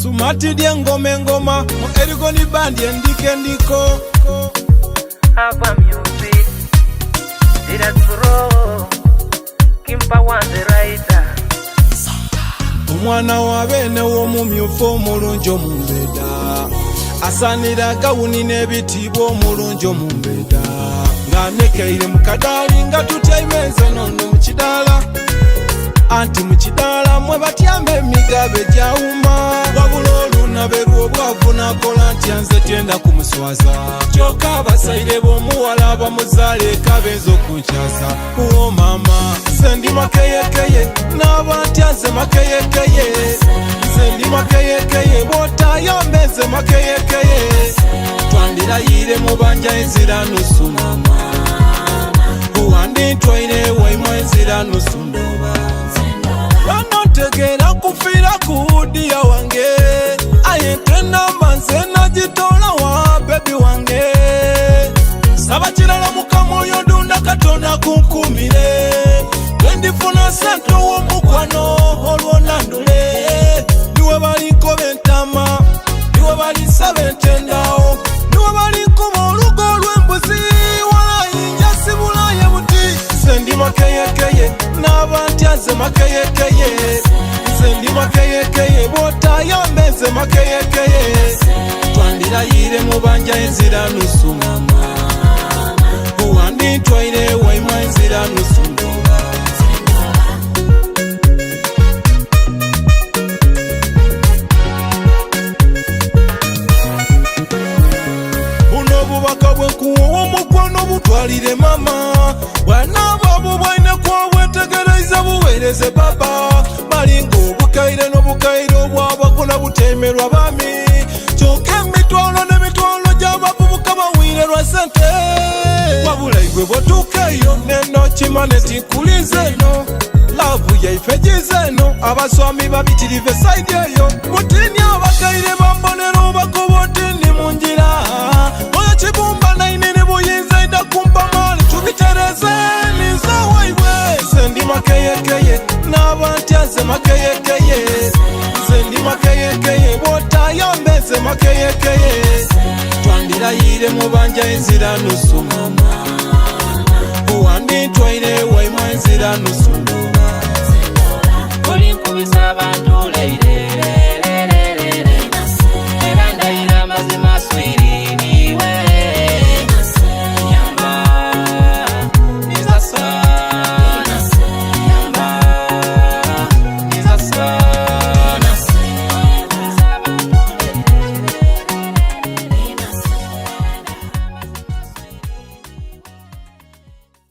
Sumati dy'engoma engoma mu erigoni bandi endiko endiko. Ava music, Serious bro, Kimpa was the writer. Omwana wa beene w'omumyufu omulungi omumbeda asaanira gawuni n'ebitiibwa omulungi omumbeda ng'anekeire mu kadaali nga tutyaime nze nono mu kidaala anti mu kidaala mwe batyama emigabe gyawuma wabula olunabe lw'obwavu nakola ntya nze tyenda kumuswaza kyokka abasaire b'omuwala abamuzaala eka benza okunkyaza o mama nze ndi makeyekeye n'aba ntya nze makeyekeye nze ndi makeyekeye bw'otayambe nze makeyekeye twandirayire mu banja enzira nusu mama wandintwaire waimwa enzira nusu ndoba bano ntegeera kufiira ku diya wange aye tenamba nze nagitola wa baby wange saba kirala mukama oyo ndunda katonda kunkumire bwendifuna sente ow'omukwano olwo nandule niwe balinkoba entama niwe balinsaba entendawo niwe balinkuba olugo olw'embuzi walayinja sibulaye buti nze ndi makeyekeye n'aba ntya nze makeyekeye nze ndi makeyekeye bw'otayambe nze makeyekeye twandirayire mu banja enzira nusu mama wandintwaire waimwa enzira nusu ndoba buno obubaka bwenkuwa omukwano butwalire mama bwanaaba bubwaine kwabwetegereza buweereze baba balinga obukaire n'obukaire obwabakona butemerwa bami kyokka emitwalo n'emitwalo gy'abavubuka bawiire lwa sente wabula igwe bwotuuka eyo neno kimane tinkulinze eno love yaife gize eno abaswami babitirive side eyo mutini abakaire bambonera obakoba otini mu njira oyo kibumba nainini buyinza ida kumpa maali tubitereze ninze waibwe nze ndi makeyekeye n'aba ntya nze makeyekeye nze ndi makeyekeye bw'otayambe nze makeyekeye twandirayire mu banja enzira nusu mama wandintwaire waimwa enzira nusu ndoba Olinkubisa abantu leire.